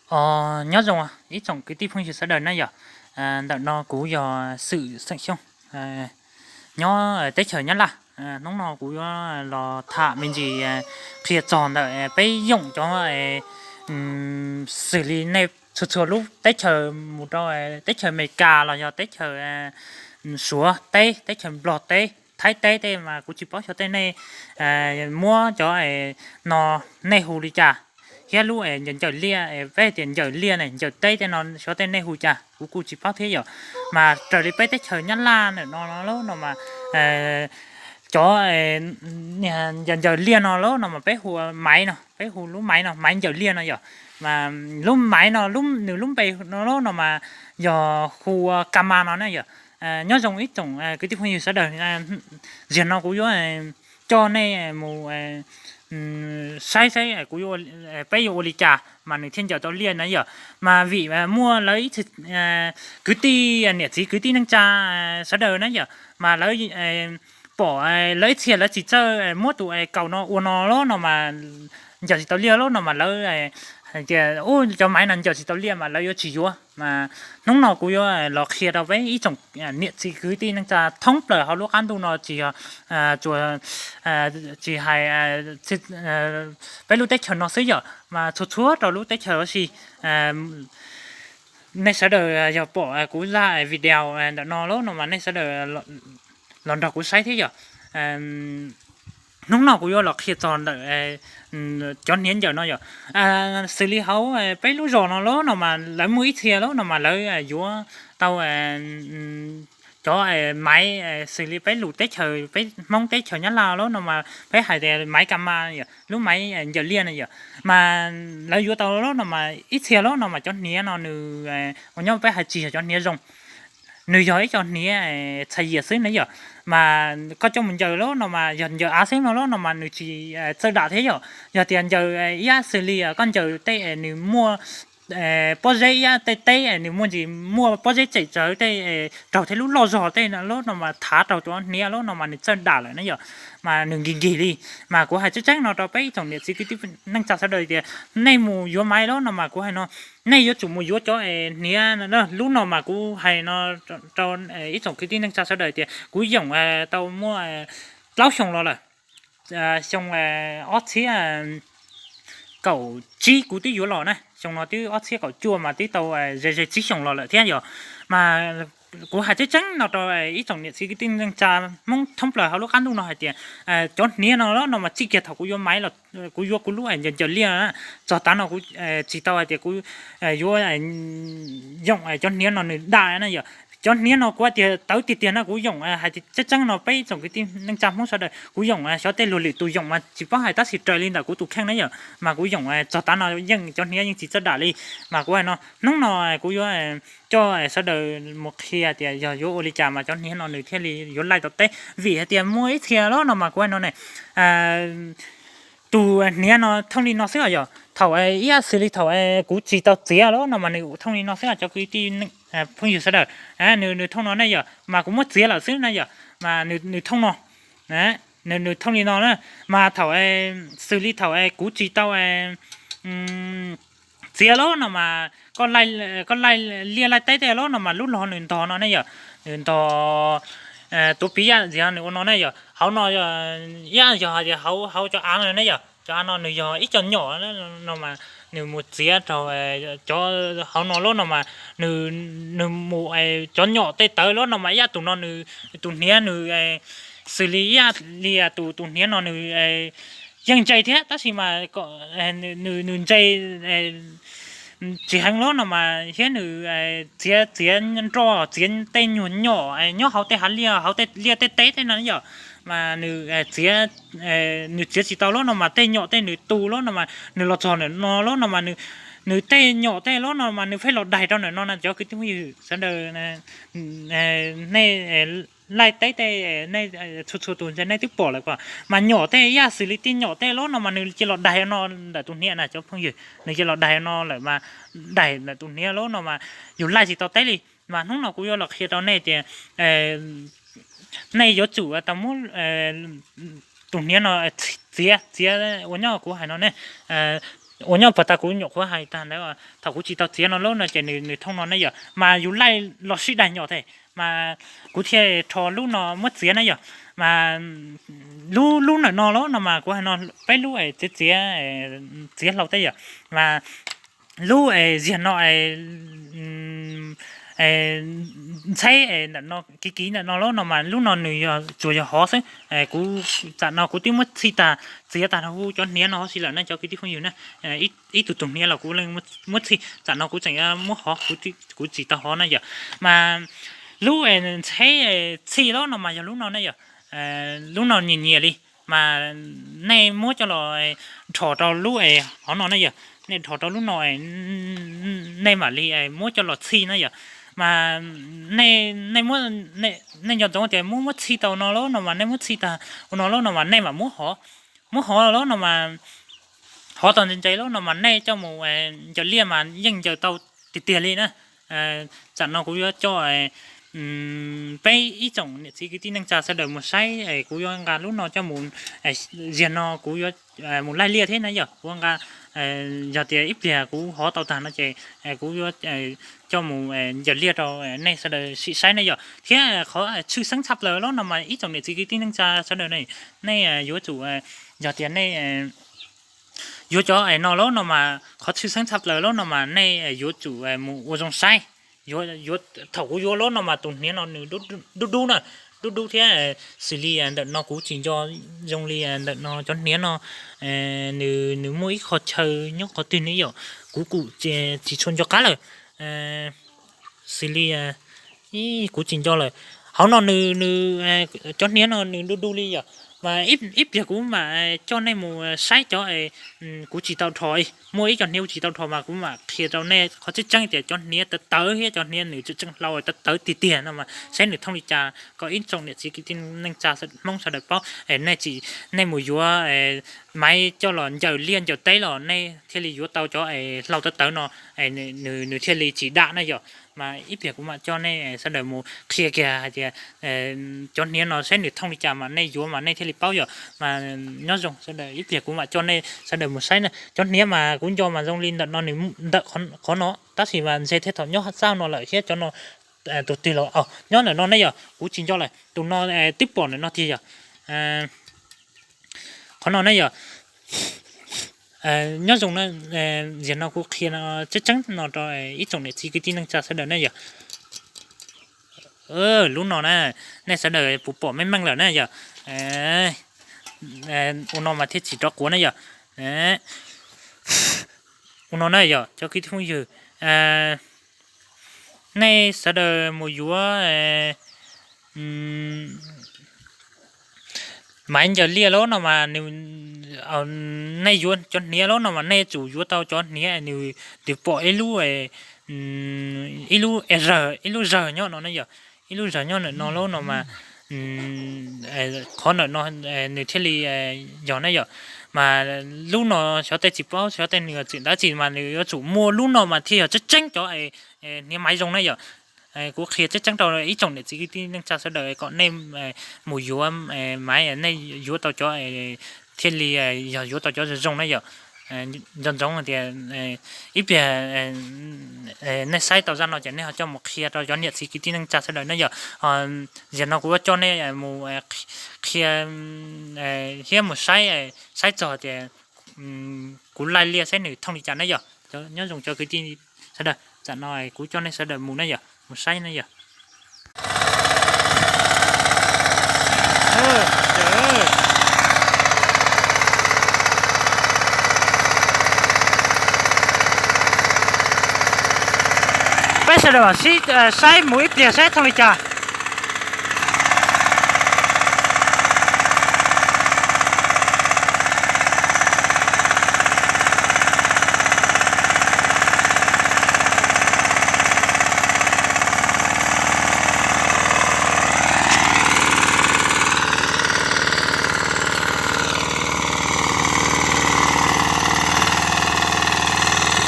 Os, nyob zoo ib tsoom kwv tij phooj ywg sawv daws na yom. Ntawm no kuv yog Xwm xeem Xyooj, nyob teb chaws Nyab Laj. Hnub no kuv yuav los tham me ntsis qhia txog ntawm peb yoom cov, xws li nej txhua txhua lub teb chaws mus rau teb chaws Amelikas los yog teb chaws Suav teb, teb chaws Nplog teb, Thaib teb tej mas kuv tsis paub xyov tej nej muab cov no nej hu li cas, thiab lub ncaws liaj, peb tias ncaws liaj ne, ncaws teb tej no xyov tej nej hu cas kuv kuj tsis paub thiab yom. Mas raws li peb teb chaws Nyab Laj ntawm no lawm no mas cov ncaws liaj no lawm no mas peb hu maiv no, peb hu lub maiv no, maiv ncaws liaj no yom. Mas lub maiv no nws lub npe no lawm no mas yog hu ua ka ma no na yom. Nyob zoo ib tsoom kwv tij phooj ywg sawv daws, ziag no kuv yuav coj nej mus saib saib kuv, peb yuav ua li cas mas nws thiaj ncaws tau liaj na yom. Mas vim muaj lawv ib txhia kwv tij niam txiv kwv tij neej tsa sawv daws na yom, mas lawv pom lawv ib txhia lawv tsis txawj muab tus kaus no ua no lawm no mas ncaws tsis tau liaj lawm no mas lawv tias ub cov maiv no ncaws tsis tau liaj mas lawv yuav tsis yuav. Mas hnub no kuv yuav los qhia rau peb ib tsoom niam txiv kwv tij neej tsa thoob plaws hauv lub qab ntuj no tsis yog tsuas tsis hais peb lub teb chaws no xwb yom, mas txhua txhua rau lub teb chaws ua si. Nej sawv daws yog pom kuv zaj video ntawm no lawm no mas nej sawv daws los nrog kuv saib thiab yom. Hnub no kuv yuav los qhia txog ntawm cov hniav ncaws no yom. Xws li hauv peb lub zos no lawm no mas lawv muaj ib txhia lawm no mas lawv yuav tau cov maiv xws li peb lus teb chaws, peb Hmoob teb chaws Nyab Laj lawm no mas peb hais tias maiv ka ma yom, lub maiv ncaws liaj na yom. Mas lawv yuav tau lawm no mas ib txhia lawm no mas cov hniav no nws uas nyob peb hais tsis yog cov hniav zoo, nws yog ib co hniav txhais yias xwb na yom. Mas koj coj mus ncaws lawm no mas yog ncaws av xwb no lawm no mas nws tsis txawj dam thiab yom. Yog tias ncaws ib yam xws li koj ncaws tej nws muaj pob zeb ib yam tej teb nws muaj ntsis muaj pob zeb tsem tsawv tej raug thiab lub loj zog tej lawm no mas thav raug cov hniav lawm no mas nws txawj dam lawm na yom. Mas nws nkig nkig li. Mas kuv hais tseeb tseeb no rau peb ib tsoom niam txiv kwv tij neej tsa sawv daws tias nej mus yuav maiv lawm no mas kuv hais no, nej yuav tsum mus yuav cov hniav lub no mas kuv hais no rau ib tsoom kwv tij neej tsa sawv daws tias kuv yoom tau muaj plaub xyoo los lawm. Xyoo ob txhiab kaum tsib kuv twb yuav los na, xyoo no twb ob txhiab kaum cuaj mas twb tau ze ze tsib xyoos los lawm thiab yom. Mas kuv hais tseeb tseeb no rau ib tsoom niam txiv kwv tij neej tsa Hmoob thoob plaws hauv lub qab ntuj no hais tias cov hniav no lawm no mas txij kiag thaum kuv yuav maiv los kuv yuav kuv lub ncaws ncaws liaj na, txog tav no kuv tsis tau hais tias kuv yuav yoom cov hniav no nws dam na yom. Cov hniav no kuv hais tias tawv tiag tiag no kuv yoom hais tseeb tseeb no peb tsoom kwv tij neej tsa Hmoob sawv daws kuv yoom xyov tej luag lwm tus yoom mas tsis paub hais tab sis raws li ntawm kuv tus kheej na yom mas kuv yoom txog tav no yeej cov hniav yeej tsis txawj dam li. Mas kuv hais no hnub no kuv yuav coj sawv daws mus qhia tias yog yuav ua li cas mas cov hniav no nws thiaj li yuav laij tau teb. Vim hais tias muaj ib txhia lawm no mas kuv hais no ne, tus hniav no thooj li no xwb os yom. Thaum ib yam xws li thaum kuv tsis tau txiav lawm no mas nws thooj li no xwb os cov kwv tij phooj ywg sawv daws. Nws thooj no ne yom, mas kuv muab txiav lawm xwb na yom, mas nws thooj no, nws thooj li no na. Mas thaum xws li thaum kuv tsis tau txiav lawm no mas koj laij liaj laij teb tej lawm no mas lub log nws ntog no ne yom, nws ntog tuav piv yam ntxiv nws ua no ne yom. Hauv no ib yam yog hais tias hauv cov av no ne yom, cov av no nws yog ib co nyom no mas nws mus txiav rau cov hauv no lawm no mas nws mus cov nyom tej tawv lawm no mas ib yam tus no nws, tus hniav nws xws li ib yam li tus, tus hniav no nws yeej ntse thiab tab sis mas nws ntse tsis heev lawm no mas thiab nws txiav, txiav nroj, txiav tej nyuag nyom nyob hauv tej hav liaj, hauv tej liaj tej teb tej no yom. Mas nws txiav, nws txiav tsis tau lawm no mas tej nyom tej nws tu lawm no mas nws los txog ntawm no lawm no mas nws tej nyom tej lawm no mas nws pheej los daig rau ntawm no na cov kwv tij phooj ywg sawv daws, nej laij teb tej, nej txhua txhua tus ntshe nej twb pom lawm ko. Mas nyom tej ib yam xws li tej nyom tej lawm no mas nws cia los daig no ntawm tus hniav na cov phooj ywg, nws cia los daig no lawm mas daig ntawm tus hniav lawm no mas yus laij tsis tau teb li. Mas hnub no kuv yuav los qhia rau nej tias nej yuav tsum tau muab tus hniav no txiav, txiav uas nyob kuv hais no ne, Uas nyob puag ta kuv nyuam qhuav hais tag ntawd, thaum kuv tsis tau txiav no lub no ces nws thooj no ne yom, mas yus laij los sib daig nyom thiab mas kuv thiaj rho lub no muab txiav na yom. Mas lub lub ntawm no lub no mas kuv hais no, peb lub es txiav txiav, txiav hlau thiab yom, mas lub es ziag no ntxheb ntawm no kiv kiv ntawm no lub no mas lub no nws yog tsuas yog hov xwb. Kuv tam no kuv twb muab txhij tag, txiav tag hu cov hniav no huv si lawm na cov kwv tij phooj ywg na. Ib tug tus hniav los kuv yeej muab txhij, tam no kuv tseem muab hov, kuv tsis tau hov na yom. Mas lub ntxheb txhij lub no mas yog lub no ne yom. Lub no nyias nyias li, mas nej muab coj los nrhos rau lub es hov no na yom, nej nrhos rau lub no, nej mam li muab coj los txhij na yom. Mas nej, nej nco ntsoov tias muab muab txhij tau no lub no mas nej muab txhij tag ua no lub no mas nej mam muab hov, muab hov lub no mas hov tau ntse ntse lub no mas nej coj mus ncaws liaj mas yeej ncaws tau tiag tiag li na. Tam no kuv yuav coj peb ib tsoom niam txiv kwv tij neej tsa sawv daws mus saib, kuv yuav nqa lub no coj mus, ziag no kuv yuav mus laij liaj thiab na yom. Kuv nqa, yog tias ib pliag kuv hov tau tag no ces kuv yuav coj mus ncaws liaj rau nej sawv daws sim saib na yom. Thiab qhov tshwj xeeb tshaj plaws lub no mas ib tsoom niam txiv kwv tij neej tsa sawv daws ne, nej yuav tsum, yog tias nej yuav cov no lub no mas qhov tshwj xeeb tshaj plaws lub no mas nej yuav tsum mus ua zoo saib. Yuav, thaum kuv yuav lub no mas tus hniav no nws dub dub na, dub dub thiab xws li ntawm no kuv tsis nco zoo li ntawm no cov hniav no nws, nws muaj ib qho chaw nyob qhov twg ne yom, kuv kuj tsis tshua nco qab lawm. Xws li, kuv tsis nco lawm. Hauv no nws, nws, cov hniav no nws du du li yom. Mas ib pliag kuv mam coj nej mus saib cov kuv tsis tau rho. Muaj ib co hniav kuv tsis tau rho mas kuv mam qhia rau nej qhov tseeb tseeb tias cov hniav tawv tawv thiab cov hniav nws tseem hlau tawv tawv tiag tiag no mas saib nws thooj li cas kom ib tsoom niam txiv kwv tij neej tsa Hmoob sawv daws paub. Nej tsis, nej mus yuav maiv coj los ncaws liaj ncaws teb los nej thiaj li yuav tau cov hlau tawv tawv no, nws thiaj li tsis dam na yom. Mas ib pliag kuv mam coj nej sawv daws mus qhia kiag hais tias cov hniav no saib nws thooj li cas mas nej yuav mas nej thiaj li paub yom. Mas nyob zoo sawv daws, ib pliag kuv mam coj nej sawv daws mus saib na. Cov hniav mas kuv nco mas zoo li ntawm no nws ntawm qhov no tab sis mas ntshe thiaj thaum nyob xab no lawm thiab cov no tus twg los nyob ntawm no ne yom, kuv tsis nco lawm. Tus no twb pom ntawm no tiag yom. Qhov no ne yom, nyob zoo na, ziag no kuv qhia tseeb tseeb no rau ib tsoom niam txiv kwv tij neej tsa sawv daws ne yom. Lub no na, nej sawv daws puas pom meej meej lawm na yom. Ua no mas thiaj tsis rov quav na yom. Ua no na yom cov kwv tij phooj ywg, nej sawv daws mus yuav maiv ncaws liaj lub no mas, nej yuav cov hniav lub no mas nej tsum yuav tau cov hniav nws twb pom ib lub, ib lub, ib lub zawg nyob no na yom. Ib lub zawg nyob ntawm no lub no mas qhov ntawm no nws thiaj li yog na yom. Mas lub no xyov tej tsis paub xyov tej nws txwm ntawd tsis mas nws yuav tsum muaj lub no mas thiaj yog tseeb tseeb cov hniav maiv zoo na yom. Kuv qhia tseeb tseeb rau ib tsoom niam txiv kwv tij neej tsa sawv daws kom nej mus yuav maiv nej yuav tau cov thiaj li yog yuav tau cov zoo zoo na yom. Nco ntsoov tias ib pliag nej saib tau zaj no ces nej ho coj mus qhia rau cov niam txiv kwv tij neej tsa sawv daws na yom. Zaum no kuv yuav coj nej mus qhia thiab mus saib, saib txog tias kuv laij liaj saib nws thooj li cas na yom. Nyob zoo cov kwv tij sawv daws, tam no kuv coj nej sawv daws mus na yom, mus saib na yom. Peb sawv daws mam sib saib mus ib pliag saib thooj li cas.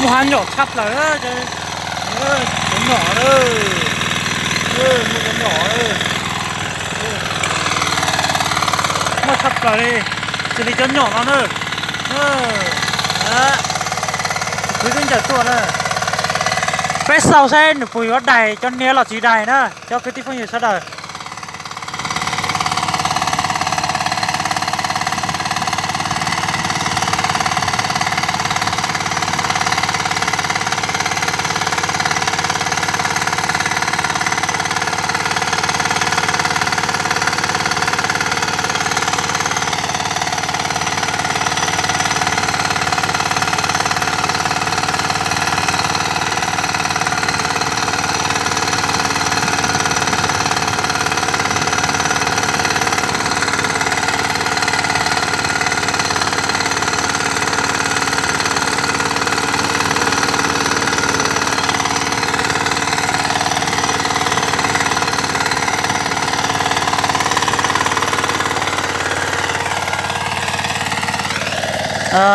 Muaj hav nyom tshaj plaws, cov nyom, muaj cov nyom, muaj tshaj plaws li, xws li cov nyom no na. Kuv twb ncaws tuaj na. Peb xauj saib nws puas yuav daig cov niam los tsis daig na cov kwv tij phooj ywg sawv daws.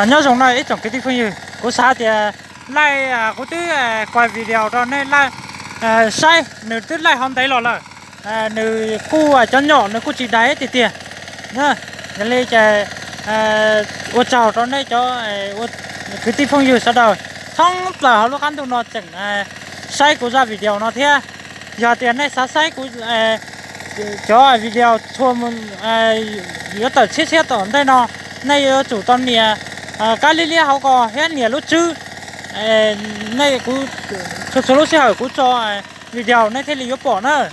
Nyob zoo no ib tsoom kwv tij phooj ywg, kuv xav tias laij, kuv twb kuaj video rau nej saib, nws twb laij hov ntev los lawm. Nws kuj cov nyom nws kuj tsis daig tiag tiag. Yog li ces ua tsaug rau nej cov kwv tij phooj ywg sawv daws thoob plaws hauv lub qab ntuj no tseem saib kuv zaj video no thiab. Yog tias nej xav saib kuv cov video txhua yuav tawm tshiab tshiab tom ntej no, nej yuav tsum tau nias kab liab liab hauv ko thiab nias lub tswb. Nej kuv txhua txhua lub sij hawm kuv tso video nej thiaj li yuav pom na.